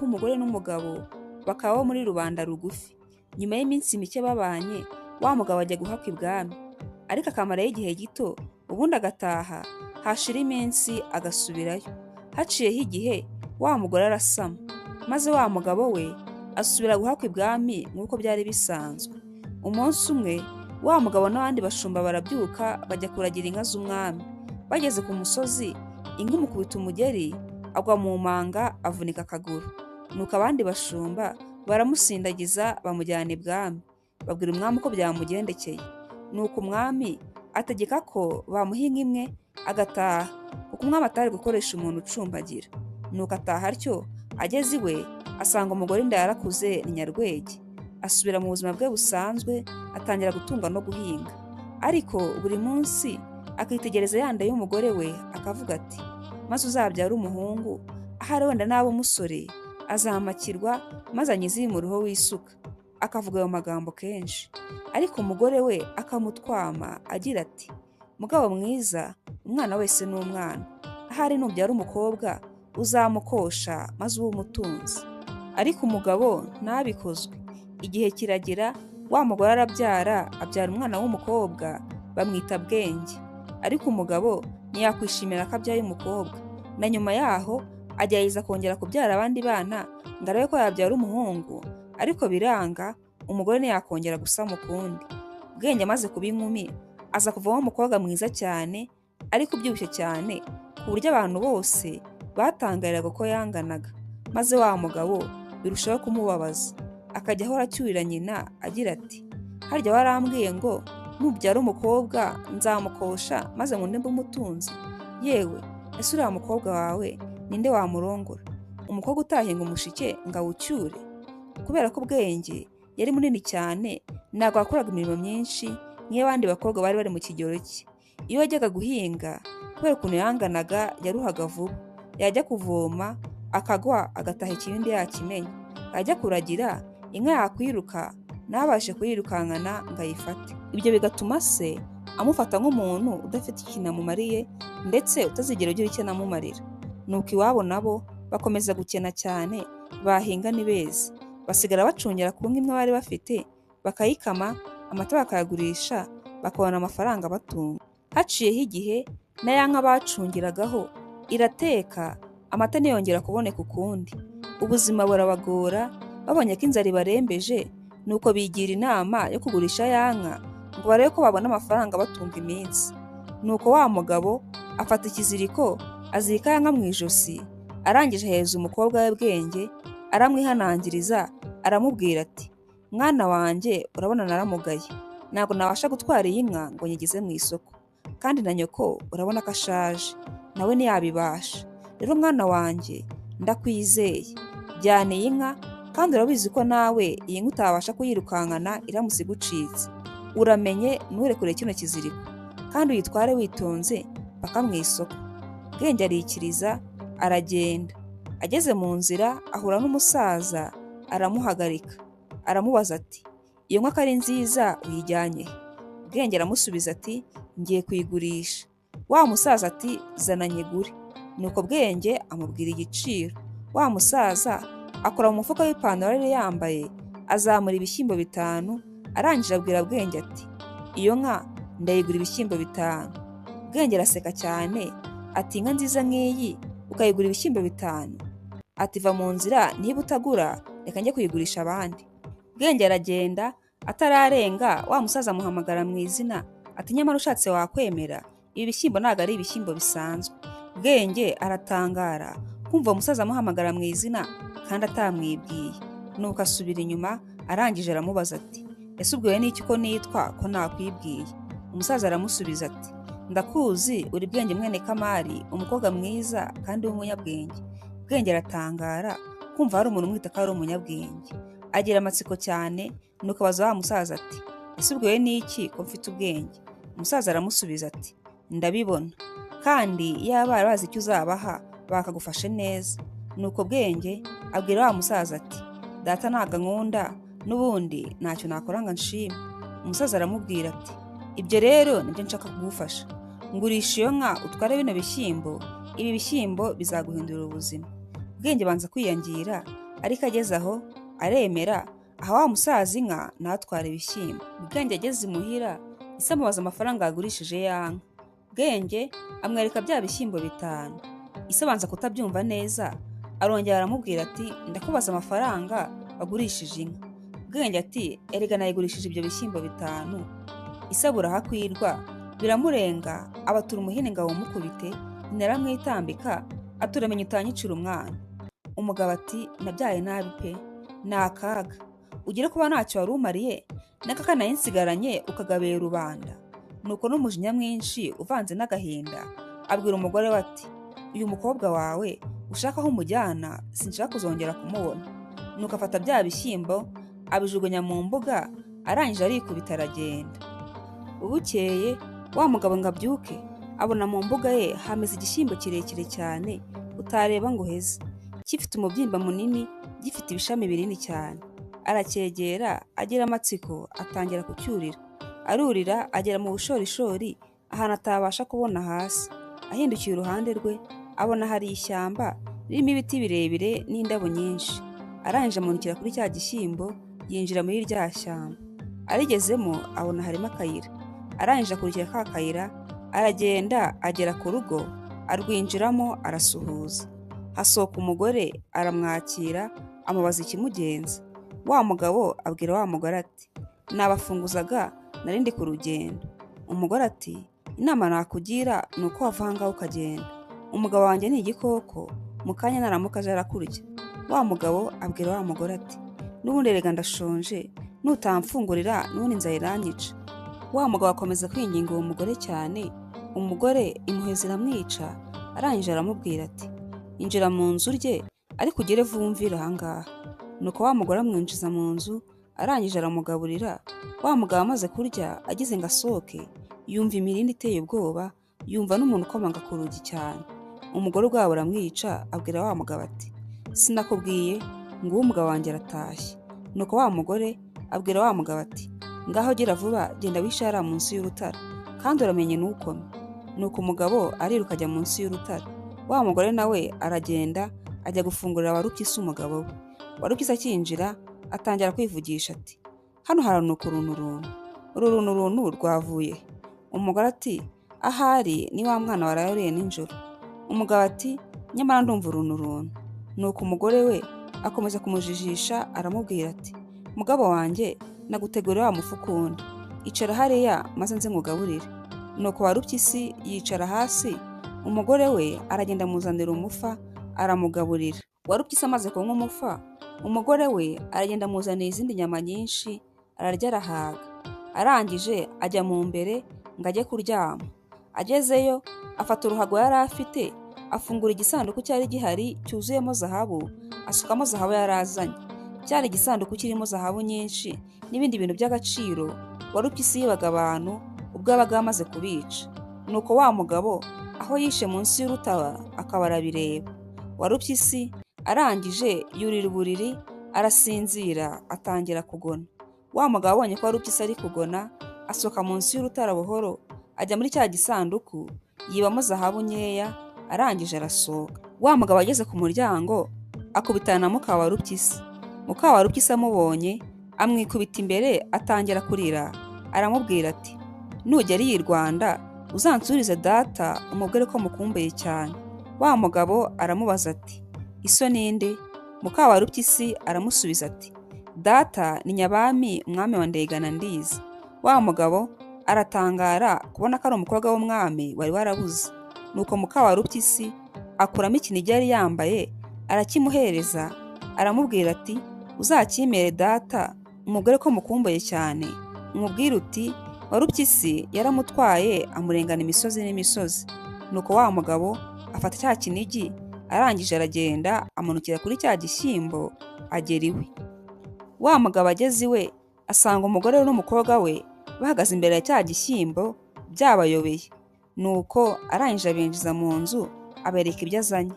Umugore n'umugabo bakaba bo muri rubanda rugufi. Nyuma y'iminsi mike babanye, wa mugabo ajya guhakwa ibwami, ariko akamarayo igihe gito, ubundi agataha, hashira iminsi agasubirayo. Haciyeho igihe, wa mugore arasama, maze wa mugabo we asubira guhakwa ibwami nk'uko byari bisanzwe. Umunsi umwe, wa mugabo n'abandi bashumba barabyuka bajya kuragira inka z'umwami. Bageze ku musozi, inka imukubita umugeri, agwa mu manga avunika akaguru. Nuko abandi bashumba baramusindagiza bamujyana ibwami, babwira umwami uko byamugendekeye. Nuko umwami ategeka ko bamuha inka imwe agataha, kuko umwami atari gukoresha umuntu ucumbagira. Nuko ataha atyo, ageze iwe asanga umugore inda yarakuze ni nyarwege. Asubira mu buzima bwe busanzwe, atangira gutunga no guhinga. Ariko buri munsi akitegereza ya nda y'umugore we akavuga ati: "Maze uzabyare umuhungu, ahari wenda naba umusore azamakirwa maze anyize umuruho w'isuka." Akavuga ayo magambo kenshi. Ariko umugore we akamutwama agira ati: "Mugabo mwiza, umwana wese ni umwana. Ahari nubyara umukobwa uzamukosha maze ube umutunzi." Ariko umugabo ntabikozwe. Igihe kiragera, wa mugore arabyara, abyara umwana w'umukobwa bamwita Bwenge. Ariko umugabo ntiyakwishimira ko abyaye umukobwa. Na nyuma yaho agerageza kongera kubyara abandi bana ngo arebe ko yabyara umuhungu, ariko biranga, umugore ntiyakongera gusama ukundi. Bwenge amaze kuba inkumi, aza kuvamo umukobwa mwiza cyane, ariko ubyibushye cyane, ku buryo abantu bose batangariraga uko yanganaga. Maze wa mugabo birushaho kumubabaza, akajya ahora acyurira nyina agira ati: "Harya warambwiye ngo nubyara umukobwa nzamukosha maze ngo mbe umutunzi? Yewe, ese uriya mukobwa wawe ninde wamurongora? Umukobwa utahinga umushike ngo awucyure?" Kubera ko Bwenge yari munini cyane, ntabwo yakoraga imirimo myinshi nk'iy'abandi bakobwa bari bari mu kigero cye. Iyo yajyaga guhinga, kubera ukuntu yanganaga yaruhaga vuba. Yajya kuvoma akagwa agataha ikibindi yakimenye. Yajya kuragira, inka yakwiruka ntabashe kuyirukankana ngo ayifate. Ibyo bigatuma se amufata nk'umuntu udafite ikintu amumariye, ndetse utazigera ugira icyo anamumarira. Nuko iwabo nabo bakomeza gukena cyane, bahinga ntibeze. Basigara bacungira ku nka imwe bari bafite, bakayikama, amata bakayagurisha, bakabona amafaranga abatunga. Haciyeho igihe, na ya nka bacungiragaho irateka, amata ntiyongera kuboneka ukundi. Ubuzima burabagora, babonye ko inzara ibarembeje, nuko bigira inama yo kugurisha ya nka ngo barebe ko babona amafaranga abatunga iminsi. Nuko wa mugabo afata ikiziriko azirika ya nka mu ijosi, arangije ahereza umukobwa we Bwenge, aramwihanangiriza, aramubwira ati: "Mwana wanjye, urabona naramugaye, ntabwo nabasha gutwara iyi nka ngo nyigeze mu isoko, kandi na nyoko urabona ko ashaje, nawe ntiyabibasha. Rero mwana wanjye, ndakwizeye, jyana iyi nka, kandi urabizi ko nawe iyi nka utabasha kuyirukankana iramutse igucitse. Uramenye nturekure kino kiziriko, kandi uyitware witonze mpaka mu isoko." Bwenge arikiriza aragenda. Ageze mu nzira ahura n'umusaza aramuhagarika, aramubaza ati: "Iyo nka ko ari nziza uyijyanye he?" Bwenge aramusubiza ati: "Ngiye kuyigurisha." Wa musaza ati: "Zana nyigure." Nuko Bwenge amubwira igiciro. Wa musaza akora mu mufuka w'ipantaro yari yambaye, azamura ibishyimbo 5, arangije abwira Bwenge ati: "Iyo nka ndayigura ibishyimbo 5." Bwenge araseka cyane ati: "Inka nziza nk'iyi ukayigura ibishyimbo 5?" Ati: "Va mu nzira, niba utagura reka njye kuyigurisha abandi." Bwenge aragenda, atararenga wa musaza amuhamagara mu izina ati: "Nyamara ushatse wakwemera, ibi bishyimbo ntabwo ari ibishyimbo bisanzwe." Bwenge aratangara kumva uwo musaza amuhamagara mu izina kandi atamwibwiye. Nuko asubira inyuma, arangije aramubaza ati: "Ese ubwiwe n'iki ko nitwa ko nakwibwiye?" Umusaza aramusubiza ati: "Ndakuzi, uri Bwenge mwene Kamari, umukobwa mwiza kandi w'umunyabwenge." Bwenge aratangara kumva hari umuntu umwita ko ari umunyabwenge. Agira amatsiko cyane, nuko abaza wa musaza ati: "Ese ubwiwe n'iki ko mfite ubwenge?" Umusaza aramusubiza ati: "Ndabibona, kandi iyaba bari bazi icyo uzabaha bakagufashe neza." Nuko Bwenge abwira wa musaza ati: "Data ntabwo ankunda, n'ubundi ntacyo nakora ngo anshime." Umusaza aramubwira ati: "Ibyo rero nibyo nshaka kugufasha. Ngurisha iyo nka utware bino bishyimbo, ibi bishyimbo bizaguhindurira ubuzima." Bwenge abanza kwiyangira, Ariko ageze aho aremera, aha wa musaza inka ntatware ibishyimbo. Bwenge ageze imuhira, ise amubaza amafaranga yagurishije ya nka. Bwenge amwereka bya bishyimbo 5. Ise abanza kutabyumva neza, arongera aramubwira ati ndakubaza amafaranga wagurishije inka. Bwenge ati erega nayigurishije ibyo bishyimbo 5. Ise abura aho akwirwa, biramurenga, abatura umuhini ngo awumukubite, nyina aramwitambika, ati uramenye utanyicira umwana. Umugabo ati nabyaye nabi pe, ni akaga. Ugire kuba ntacyo wari umariye, n'akaka nari nsigaranye ukagabira rubanda. Nuko n'umujinya mwinshi uvanze n'agahinda, abwira umugore we ati uyu mukobwa wawe ushaka aho umujyana sinshaka kuzongera kumubona. Nuko afata bya bishyimbo abijugunya mu mbuga, arangije arikubita aragenda. Bukeye wa mugabo ngo abyuke, abona mu mbuga ye hameze igishyimbo kirekire cyane utareba ngo uheze, gifite umubyimba munini, gifite ibishami binini cyane. Aracyegera agira amatsiko, atangira kucyurira. Arurira agera mu bushorishori ahantu atabasha kubona hasi. Ahindukiye uruhande rwe abona hari ishyamba ririmo ibiti birebire n'indabo nyinshi. Arangije amanukira kuri cya gishyimbo, yinjira muri rya shyamba. Arigezemo abona harimo akayira. Arangije akurikira ka kayira, aragenda agera ku rugo, arwinjiramo arasuhuza. Hasohoka umugore aramwakira, amubaza ikimugenza. Wa mugabo abwira wa mugore ati nabafunguzaga nari ndi ku rugendo. Umugore ati inama nakugira ni uko wava aha ngaha ukagenda. Umugabo wanjye ni igikoko, mu kanya naramuka aje arakurya. Wa mugabo abwira wa mugore ati n'ubundi erega ndashonje, nutamfungurira n'ubundi inzara iranyica. Wa mugabo akomeza kwinginga uwo mugore cyane, umugore impuhwe ziramwica, arangije aramubwira ati injira mu nzu urye, ariko ugere vuba umvire aha ngaha. Nuko wa mugore amwinjiza mu nzu, arangije aramugaburira. Wa mugabo amaze kurya agize ngo asohoke, yumva imirindi iteye ubwoba, yumva n'umuntu ukomanga ku rugi cyane. Umugore ubwabo aramwica, abwira wa mugabo ati sinakubwiye ngo uwo mugabo wanjye aratashye. Nuko wa mugore abwira wa mugabo ati ngaho gira vuba, genda wishe hariya munsi y'urutara, kandi uramenye ntukome. Nuko umugabo ariruka ajya munsi y'urutare. Wa mugore nawe aragenda ajya gufungurira Warupyisi umugabo we. Warupyisi akinjira atangira kwivugisha ati hano haranuka urunturuntu, uru runturuntu rwavuye he? Umugore ati ahari ni wa mwana waraye uriye nijoro. Umugabo ati nyamara ndumva urunturuntu. Nuko umugore we akomeza kumujijisha, aramubwira ati mugabo wanjye nagutegurira wa mufu ukunda, icara hariya maze nze nkugaburire. Nuko Warupyisi yicara hasi, umugore we aragenda amuzanira umufa aramugaburira. Warupyisi amaze kunywa umufa, umugore we aragenda amuzanira izindi nyama nyinshi, ararya arahaga. Arangije ajya mu mbere ngo ajye kuryama. Agezeyo afata uruhago yari afite, afungura igisanduku cyari gihari cyuzuyemo zahabu, asukamo zahabu yari azanye. Cyari igisanduku kirimo zahabu nyinshi n'ibindi bintu by'agaciro Warupyisi yibaga abantu ubwo yabaga amaze kubica. Nuko wa mugabo aho yishe munsi y'urutara akaba arabireba. Warupyisi arangije yurira uburiri arasinzira, atangira kugona. Wa mugabo abonye ko Warupyisi ari kugona, asohoka munsi y'urutara buhoro, ajya muri cya gisanduku, yibamo zahabu nkeya, arangije arasohoka. Wa mugabo ageze ku muryango, akubitana na muka Warupyisi. Muka Warupyisi amubonye, amwikubita imbere, atangira kurira, aramubwira ati nugera iyi Rwanda uzansurize data umubwire ko mukumbuye cyane. Wa mugabo aramubaza ati iso ninde? Muka Warupyisi aramusubiza ati data ni Nyabami umwami wa Ndegana ndizi. Wa mugabo aratangara kubona ko ari umukobwa w'umwami wari warabuze. Nuko muka Warupyisi akuramo ikinigi yari yambaye arakimuhereza, aramubwira ati uzakimere data umugore ko mukumbuye cyane, umubwire uti Warupyisi yaramutwaye amurengana imisozi n'imisozi. Nuko wa mugabo afata cya kinigi, arangije aragenda amanukira kuri cya gishyimbo agera iwe. Wa mugabo ageze iwe asanga umugore we n'umukobwa we bahagaze imbere ya cya gishyimbo byabayobeye. Nuko arangije abinjiza mu nzu, abereka ibyo azanye.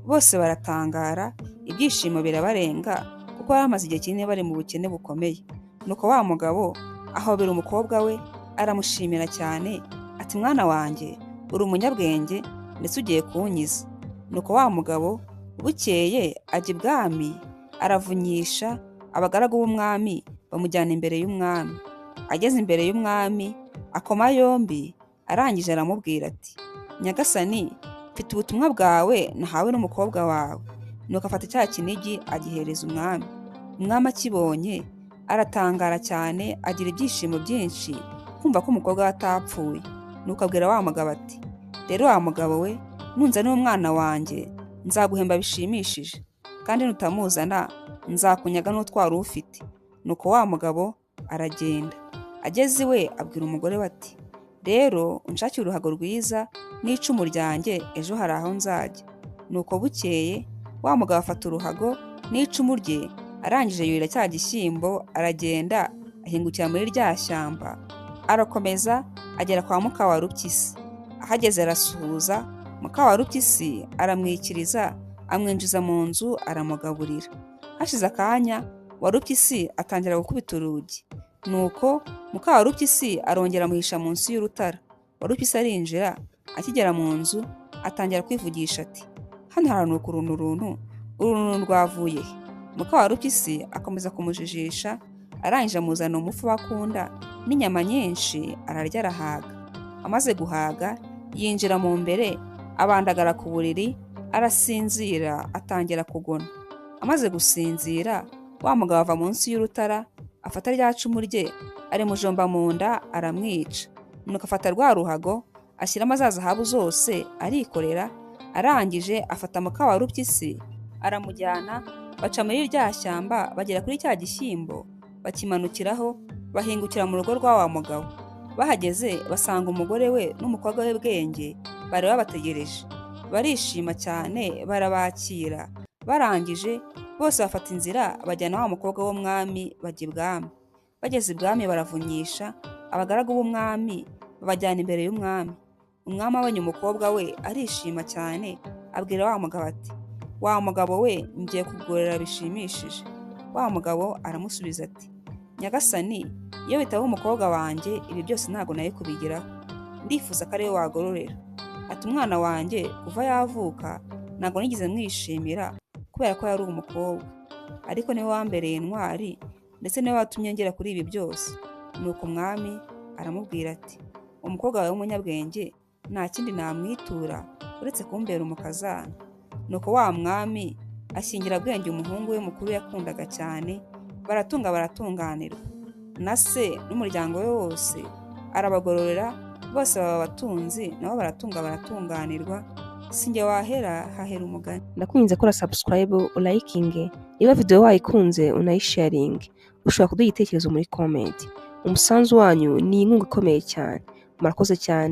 Bose baratangara, ibyishimo birabarenga kuko bari bamaze igihe kinini bari mu bukene bukomeye. Nuko wa mugabo ahobera umukobwa we aramushimira cyane ati mwana wanjye uri umunyabwenge ndetse ugiye kunkiza. Nuko wa mugabo bukeye ajya ibwami Aravunyisha, abagaragu b'umwami bamujyana imbere y'umwami. Ageze imbere y'umwami akoma yombi, arangije aramubwira ati: "Nyagasani, mfite ubutumwa bwawe nahawe n'umukobwa wawe." Nuko afata cya kinigi agihereza umwami. Umwami akibonye aratangara cyane, agira ibyishimo byinshi kumva ko umukobwa we atapfuye. Nuko abwira wa mugabo ati: "Rero wa mugabo we, nunzanira umwana wanjye nzaguhemba bishimishije, kandi nutamuzana nzakunyaga n'utwara ufite." Nuko wa mugabo aragenda. Ageze iwe abwira umugore we ati: "Rero unshakire uruhago rwiza n'icumu ryanjye, ejo hari aho nzajya." Nuko bukeye wa mugabo afata uruhago n'icumu rye, arangije yurira cya gishyimbo, aragenda ahingukira muri rya shyamba, arakomeza agera kwa Mukawarupyisi. Ahageze arasuhuza, Mukawarupyisi aramwikiriza, amwinjiza mu nzu aramugaburira. Hashize akanya Warupyisi atangira gukubita urugi. Nuko Mukawarupyisi arongera amuhisha munsi y'urutara. Warupyisi arinjira, akigera mu nzu atangira kwivugisha ati: "Hano haranuka uruntu runtu, uruntu rwavuye he?" Mukawarupyisi akomeza kumujijisha, arangije amuzana umufu bakunda n'inyama nyinshi, ararya arahaga. Amaze guhaga yinjira mu mbere, abandagara ku buriri, arasinzira atangira kugona. Amaze gusinzira, wa mugabo ava munsi y'urutara, afata rya cumu rye arimujomba mu nda aramwica. Nuko afata rwa ruhago ashyiramo za zahabu zose arikorera, arangije afata Mukawarupyisi aramujyana, baca muri rya shyamba bagera kuri cya gishyimbo, bakimanukiraho bahingukira mu rugo rwa wa mugabo. Bahageze basanga umugore we n'umukobwa we Bwenge bari babategereje. Barishima cyane barabakira, barangije bose bafata inzira bajyana wa mukobwa w'umwami bajya ibwami. Bageze ibwami baravunyisha, abagaragu b'umwami babajyana imbere y'umwami. Umwami abonye umukobwa we arishima cyane, abwira wa mugabo ati: "Wa mugabo we, ngiye kugorora bishimishije." Wa mugabo aramusubiza ati: "Nyagasani, iyo bitaba umukobwa wanjye ibi byose ntabwo nari kubigeraho. Ndifuza ko ariwe wagororera." Ati: "Umwana wanjye kuva yavuka ntabwo nigeze mwishimira kubera ko yari umukobwa, ariko niwe wambereye intwari, ndetse niwe watumye ngera kuri ibi byose." Nuko umwami aramubwira ati: "Umukobwa wawe w'umunyabwenge nta kindi namwitura uretse kumbera umukazana." Nuko wa mwami ashyingira Bwenge umuhungu we mukuru yakundaga cyane, baratunga baratunganirwa. Na se n'umuryango we wose arabagororera, bose baba abatunzi, nabo baratunga baratunganirwa. Sinjye wahera hahera umugani. Ndakwinginze kora subscribe, ulayikinge, niba video wayikunze unayisharinge. Ushobora kuduha igitekerezo muri comment. Umusanzu wanyu ni inkunga ikomeye cyane. Murakoze cyane.